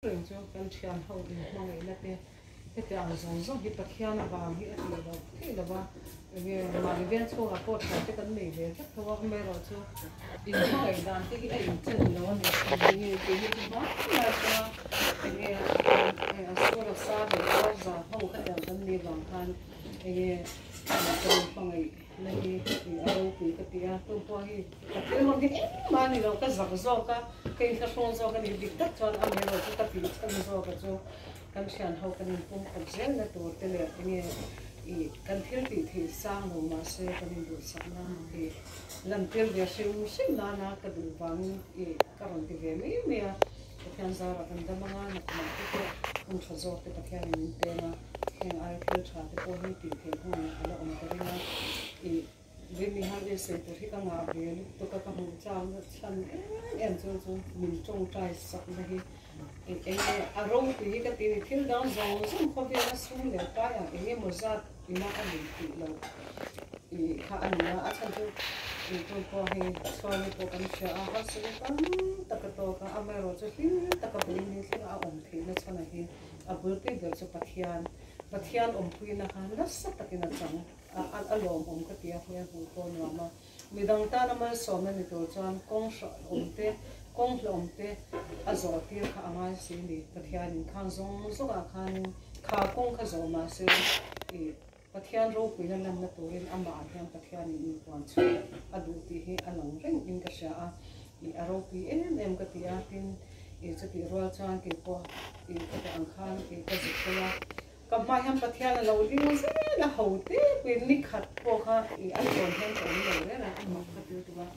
Reng chu kan thian ho inhmangaihna te heti ang zawng zawng hi Pathian avang hi a tih loh theih lo va, enge mahni veng chhungah pawh tha te kan nei ve vek tho a, amaherawh chu inhmangaih dan te hi a inchen lo a ni. Enge tih hi chu hma lai atanga enge a school a sa leh a za ho khatiang kan nih vang khan enge kan inhmangaih na hi a ropui ka ti a, tu pawh hi ka thil rawn hi engmah a ni lo, ka zak zawk a, ka inthlahrung zawk a ni, dik tak chuan amaherawh chu ka tih chhan zawk a chu kan thian ho kan inpum khat zel na tur te leh enge ih kan thil tih theih sang lo mahse kan induhsakna ih lantir ve hrim hrim nana ka duh vangin ih ka rawn ti ve mai mai a, Pathian zarah kan dam anga nakumah te pawh hun tha zawk te Pathianin min peng a. Heng ai thil tha te pawh hi tih theih hun a la awm ka ring a, ih Rimi han i sawi tur hi ka ngah ve lutuk a, ka hmuh chakna chhan em em chu chu min tawngtai sakna hi eng nge a ropui hi ka ti a ni, thil dang zawng zawng khawvela sum leh pai ang eng emaw zat ina a nei tih loh ih kha a ni a, a chhan chu ih tun pawh hei chhuani pawh kan hria a, harsatna tam tak a tawk a, amaherawhchu hlim taka buin ni thleng a awm theihna chhanah hi A bulpui ber chu Pathian, Pathian awmpuina kha nasa takin a chang a, a lawmawm ka ti a, hmel hmuh pawh a nuam a. Midang tana malsawmna ni tur chuan kawng hrahawm te, kawng hlawm te a zawh tir kha a ngai si ni. Pathianin khang zawng zawngah khanin kha kawng kha zawh mahse i Pathian ropuina lanna turin amah ah hian Pathianin inpuan chhuah a duh tih hi a lang reng in ka hria a, ih a ropui em em ka ti a, tin ih chutih rual chuan kei pawh ih ka tih ang khan ih ka zuk tel a, ka hmai hian Pathian a lo ding zel a, ho te puiin ni khat pawh kha ih a tlawn hian ka awm lo reng a, amah ka til tum a,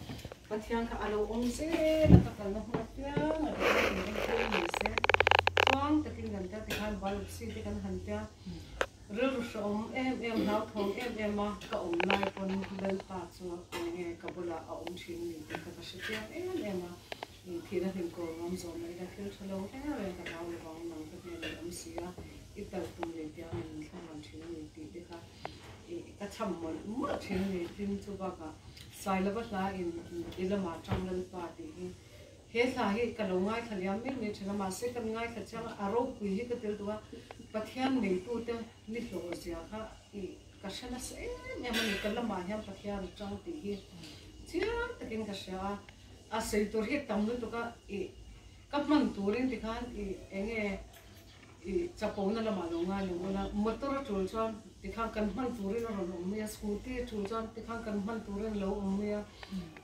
Pathian kha a lo awm zel a, ka kalna hmun apiang a tih khan in entir ni se, tluang takin kan tia tikhan biopsy te kan han tia. Rilru hrehawm em em, hlauthawng em em a ka awm lai pawn Lalpa chu enge ka bulah a awm thin a ni tih kha ka hre chiang em em a. Thihna hlim kawr nuam zawh mai ila thil tha lo reng reng ka hlau lovang nang ka hnen i awm si a, i tal tum leh tiang in min thlamuan thin a ni tih te kha ka cham mawlh mawlh thin a ni. Tin, chu bakah Sailova hla in i lamah tang Lalpa tih hi He hla hi ka lo ngaithla liam mai mai thin a, mahse kan ngaithla chiang a, a ropui hi ka tel duh a, Pathian neitute ni hlawh zia kha ih ka hre nasa em em a ni, ka lamah hian Pathian a tang tih hi chiang takin ka hria a, a sawi tur hi tam lutuk a, ih ka hman turin tikhan ih enge I chapona lamah lo ngai lo ula, motor a tul chuan tikhan kan hman turin a rawn awm mai a, scooty a tul chuan tikhan kan hman turin a lo awm mai a,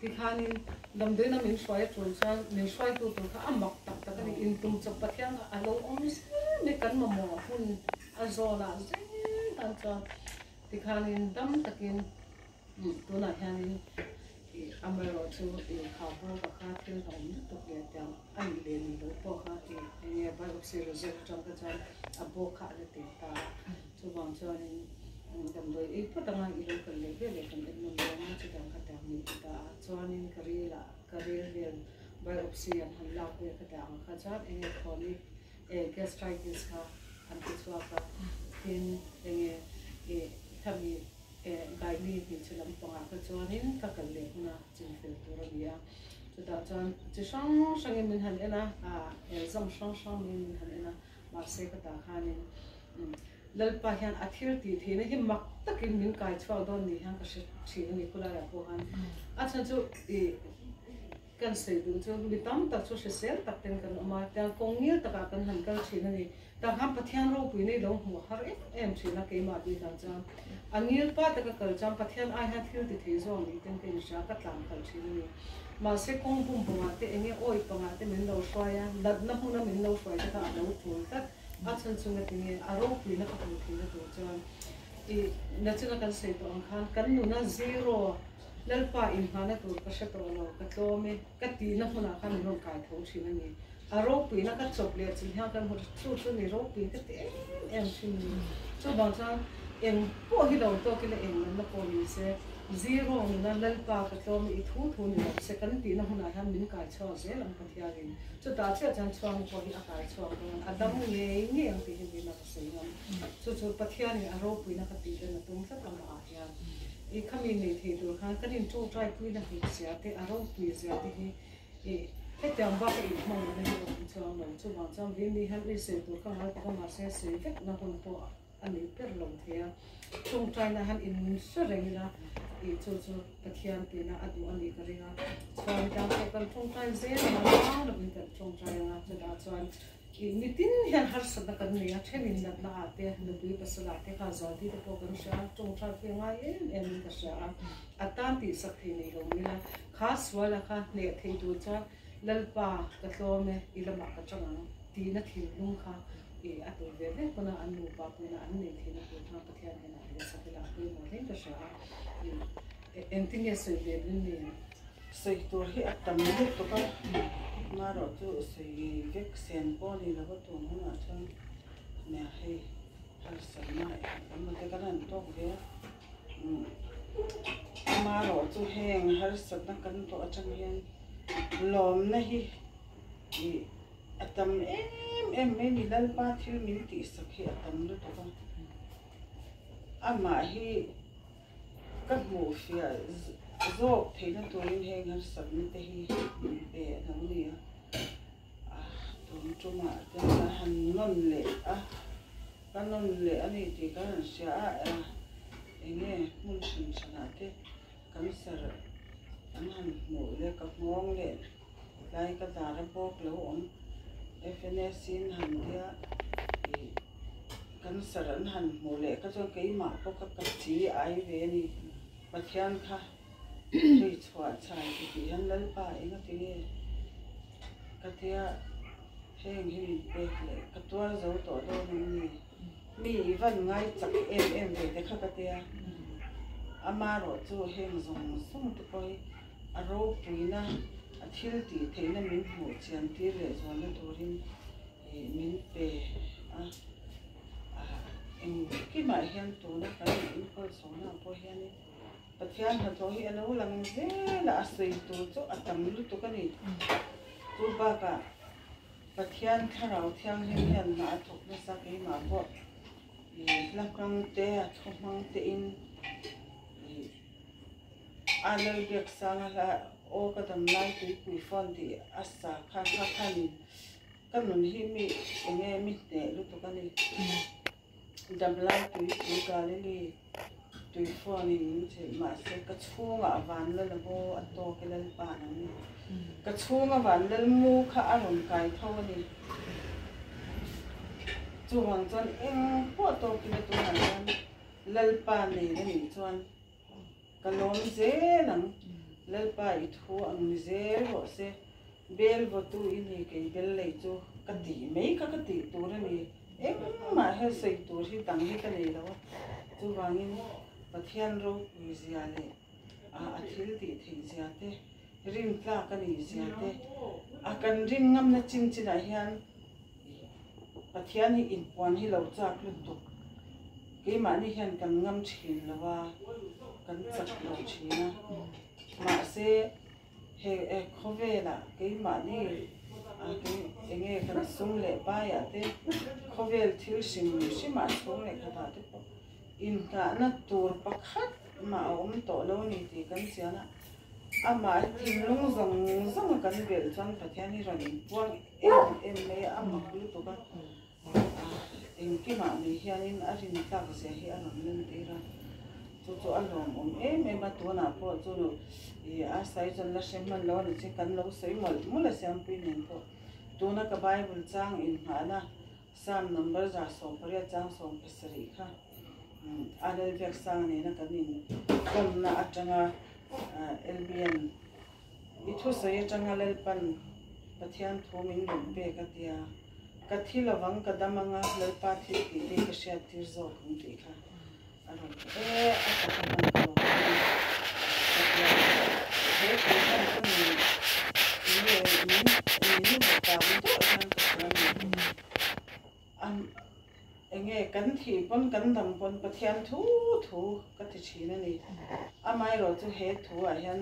tikhanin damdawiina min hruai a tul chuan min hruaitu tur kha a mak tak tak a ni, intum chawp Pathian kha a lo awm zel mai, kan mamawh hun a zawnah zel tan chuan tikhanin dam takin tunah hianin Amaherawh chu i kha bawk a kha thil a awm lutuk leh tiang a nih leh nih loh pawh kha i eng nge biopsy result atang kha chuan a bawk kha a la teh ta a, chuvang chuanin damdawi ei phawt anga i lo kal leh ve leh kan en nawn dawn a, chutiang kha tiang min ti ta a, chuanin ka ril ah ka ril vel biopsy an han lak vel kha tiang ang kha chuan eng nge chronic gastritis kha an ti chhuak a, tin eng nge i khami Gaili hmeichhe lampangah kha chuanin ka kal leh huna chinfel tur a ni a, chutah chuan chi hrang hrangin min han en a, elzam hrang hrang min min han en a, mahse ka tah khanin Lalpa hian a thil tih theihna hi mak takin min kai chhuak dawn ni hian ka hre thin a ni khulaiah pawh khan a chhan chu ih kan sawi duh chu mi tam tak chu hrisel tak ten kan awm a, tiang kawng ngil takah kan han kal thin a ni. Tah khan Pathian ropui nei lo hmuh har em em thin a keimah bik ah chuan a ngil pa taka kal chuan Pathian ai hian thil ti thei zawng ni ten ka inhria ka tlan khalh thin a ni. Mahse kawng bum bawngah te enge awi pangah te min lo hruai a, natna hmuna min lo hruai te kha a lo tul tlat a chhan chunga tinge a ropuina ka hmuh theihna tur chuan i nachina kan sawi tawh ang khan kan nuna zero Lalpa inhmahna tur ka hre tawh lo ka tlawm e ka tihna hmunah khan min rawn kai tho thin a ni. A ropuina ka chawp leh chin hian kan hmu chu chu ni ropui ka ti em em thin ni. Chuvang chuan eng pawh hi lo tawk ila eng lamna pawh ni se zero nuna Lalpa ka tlawm i thu thu ni lo se kan tihna hmunah hian min kai chhuak zel ang Pathianin. Chutah chiah chuan chhuang pawh hi a kai chhuak dawn a dam ngei ngei ang tih hi min a ka sawi ngam. Chu chu Pathianin a ropuina ka tih len a tum tlat amah ah hian i khami nei thei tur khan kan in tawngtai puina hlut zia te a ropui zia te hi i. Hetiang bak a inhmangaihna hi a awm chuang lo. Chuvang chuan Vini hian i sawi tur kha ngai tak a, mahse sawi vekna hun pawh a nei ber lo thei a. Tawngtaina hian in hre reng ila tih chu chu Pathian tihna a duh a nih ka ring a. Chuan tan pawh kan tawngtai zel ang a, nau lovin kan tawngtai ang a, chutah chuan ih nitin hian harsatna kan nei a, thenin natna ah te, nupui pasal ah te kha zualti te pawh kan hria a, tawngtai pui a ngai em em in ka hria a. A tan tihsak thei nei lo mai ila, kha suala kha hneh thei tur chuan Lalpa ka tlawm e, i lamah ka chang ang tihna thinlung kha i a tul ve vek pawn a, an nupa pawhin an nei theihna tur kha Pathian hnenah leh sak ila a pawimawh hle ka hria a, i engtin nge sawi ve dun ni? Sawi tur hi a tam lutuk a, marawh chu sawi vek sen pawh a ni lo a, tun hunah chuan nia hei harsatna eng emaw te kan han tawk ve a, Amaherawh chu heng harsatna kan tawh atang hian lawmna hi ih a tam em em mai ni Lalpa thil min tihsak hi a tam lutuk a, amah hi ka hmuh fiah zawk theihna turin heng harsatna te hi min pe a lo ni a, tun tumah te a han nawn leh a. Ka nawn leh a ni tih ka rawn hria a, eng nge hmun hran hranah te cancer an han hmuh leh ka nghawng leh tlai ka dar a bawk lo awm FNAC in han tia ih cancer an han hmuh leh kha chuan keimah pawh kha ka chi ai ve a ni Pathian kha hei chhuah chhai ti tih hian Lalpa eng a ti nge ka tia. Heng hi min pek leh ka tuar zo tawh dawn em ni? Mi i van ngai chak em em ve te kha ka tia. Amaherawh chu heng zawng zawng te pawh hi a ropuina, a thil tih theihna min hmuh chian tir leh zualna turin ih min pe a. Engkimah hian tuna kan inkawl chhohna ah pawh hianin Pathian hnathawh hi a lo lang zel a, a sawi tur chu a tam lutuk a ni. Chu bakah Pathian Thlarau Thianghlim hian hna a thawk nasa keimah pawh ih hla hmang te a thu hmang te in ih a Lalbiaksanga hla aw ka dam lai tuipui fawn tih a sa kha kha khan ka nun hi mi enge mi hneh lutuk a ni. Damlai tuipui Galili tui phone in min chilh mahse ka chhungah a van lal a baw a tawk e Lalpa nang ni. Ka chhunga van lal mu kha a rawn kai tho a ni. Chuvang chuan eng pawh tawk ila tunah hian Lalpa nei a nih chuan ka lawm zel ang. Lalpa i thu ang ni zel rawh se. Bel vawtu i ni kei bel lei chu ka tih mai kha ka tih tur a ni. Engmah he sawi tur hi dang hi ka nei lo a, chuvangin Pathian ropui zia leh a thil tih theih zia te, rin tlak a nih zia te, a kan rin ngamna chin chinah hian Pathian hi inpuan hi lo chak lutuk. Keimahni hian kan ngam thin lo a, kan chak lo thin a, mahse, He e khawvelah keimahni a kei enge kan sum leh paiah te khawvel thil hrim hrimah chhung leh khatah te pawh inngahna tur pakhat mah a awm tawh lo a ni tih kan chian a, amah hi thinlung zawng zawng a kan belh chuan Pathian hi rawn inpuang em em mai a, a mak lutuk a, Engkimah ni hianin a rin tlak zia hi a rawn lentir a, chu chu a lawmawm em em a, tunah pawh chu ih a sawi chuan la hre hman lo a ni che, kan lo sawi mawlh mawlh a Siampui nen pawh tuna ka Bible chang inngahna Psalm number 118 chang 17 kha a Lalbiaksanga nena kan inkawmna atanga LBN I thusawi atanga Lalpan Pathian thu min rawn pek a tia, ka thi lovang ka dam anga Lalpa thil tih te ka hriat tir zawk ang tih kha a rawn ti e, a taka hman ka lo hmu a ka tia, he thu hian ka nun nge min min vaw kang deuh hian ka hria a ni. Enge kan thih pawn kan dam pawn Pathian thu thu ka ti thin a ni. Amaherawh chu he thu ah hian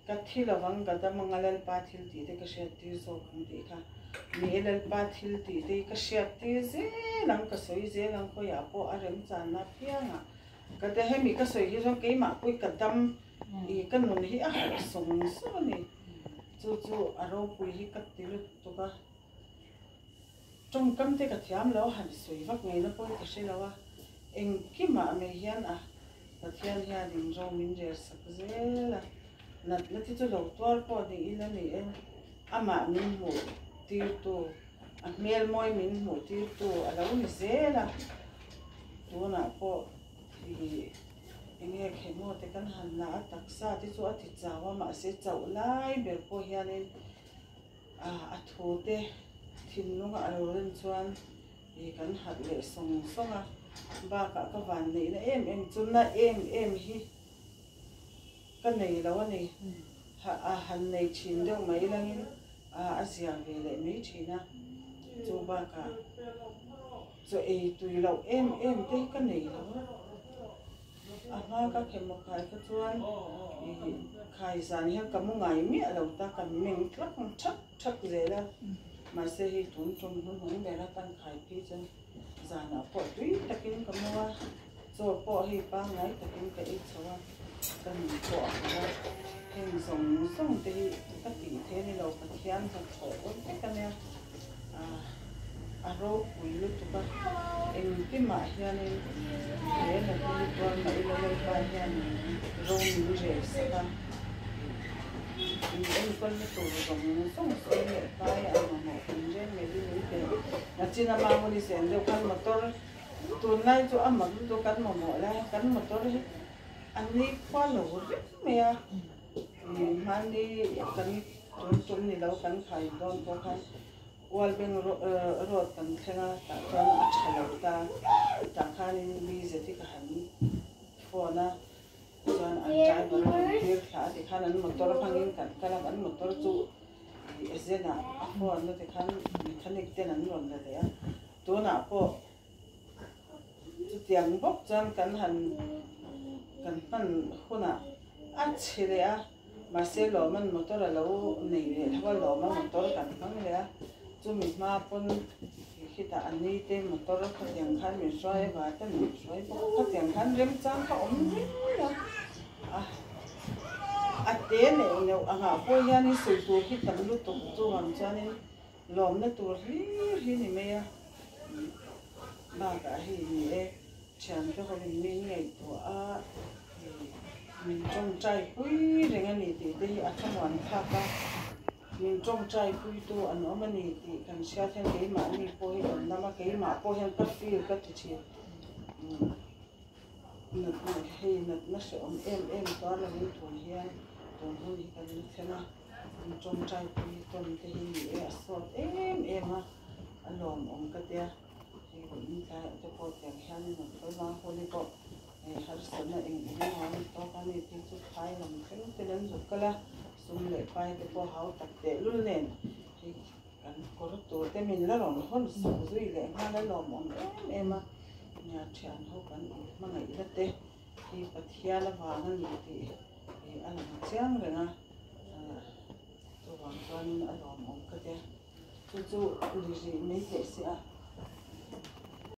ka thi lovang ka dam anga Lalpa thil tih te ka hriat tir zawk ang tih kha ni e Lalpa thil tih te hi ka hriat tir zel ang ka sawi zel ang khawiah pawh a remchanna apiangah ka ti hemi ka sawi hi chuan keimah pawh hi ka dam ih ka nun hi a harh sawng sawng a ni. Chu chu a ropui hi ka ti lutuk a, tawngkam te ka thiam lo han sawi vak ngei na pawhin ka hre lo a, engkimah mai hian a Pathian hianin ro min rel sak zel a, natna te chu lo tuar pawh ni ila ni e, amah min hmuh tirtu, a hmel mawi min hmuh tirtu a lo ni zel a, tunah pawh ih enge khemaw te kan han la a, taksa te chu a ti chau a, mahse chauh lai ber pawh hianin a thu te thinlunga a lo ren chuan ih kan harh leh sawng sawng a, bakah ka van neihna em em chu na em em hi ka nei lo a ni, a han nei thin deuh mai langin a zia ve leh mai thin a, chu bakah chaw ei tui loh em em te hi ka nei lo a, a hma ka khemaw khai kha chuan ih khai zan hian ka mu ngai miah lo ta kan meng tlak thak thak zel a, mahse hei tun tum hnuhnung ber atan khai phei chuan zanah pawh tui takin ka mu a, chaw pawh hei pangngai takin ka ei chho a, ka nun pawh a harh a, heng zawng zawng te hi ka tih thei a ni lo, Pathian hnathawh awm vek a nia, ah a ropui lutuk a, engkimah hianin he natna hi tuar mah ila Lalpa hian ro min rel sak a. In enkawlna tur zawng zawng sawi leh pai a mamawh kan reng mai hi min pe. Nachin ama hun i zen deuh khan motor tunlai chu a mak lutuk kan mamawh lai a kan motor hi a ni khua lo reng mai a. Hmanni kan tun tum ni lo kan khai dawn pawh khan Ualbeng road kan thleng a tah chuan a tha lo ta. Tah khanin Lizette hi ka han phone a. Chuan an driver a rawn tir thla a tikhan an motor hmangin kan kal a, an motor chu ih agent ah a phone na tikhan mechanic ten an rawn la leh a, tunah pawh chutiang bawk chuan kan han kan hman hunah a chhe leh a, mahse lawman motor a lo nei leh tho a, lawma motor kan hmang leh a, chumi hma pawn. Khitah a ni te motor khatiang khan min hruai a vate min hruai bawk a, khatiang khan remchang kha awm reng a, a a te neuh neuh angah pawh hianin sawi tur hi tam lutuk chuvang chuanin lawmna tur hlir hi ni mai a, bakah hei ni e thiante hovin min ngaihtuah a, min tawngtai pui reng a ni tih te hi a thlamuan thlak a. Min tawngtai puitu an awm a ni tih kan hriat hian keimahni pawh hi kan dam a, keimah pawh hian ka feel ka ti thin. Natna hei natna hrehawm em em tuar lovin tun hian tun hun hi kan la thlen a, min tawngtai pui tawn te hi ni e a sawt em em a, a lawmawm ka tia. Hei vawiin tlaiah te pawh tiang hianin an kal hma hun hi pawh hei harsatna eng eng emaw an tawk a ni tih chu phai lam thleng ten an zuk kal a, sum leh pai te pawh hau tak tehlul nen hei kan kawr tur te min la rawn hawn sak zui leh nghal a lawmawm em em a, nia thian ho kan inhmangaih la te hi Pathian avang a ni tih a lang chiang reng a, chuvang chuanin a lawmawm ka tia. Chu chu ni rih mai teh se a.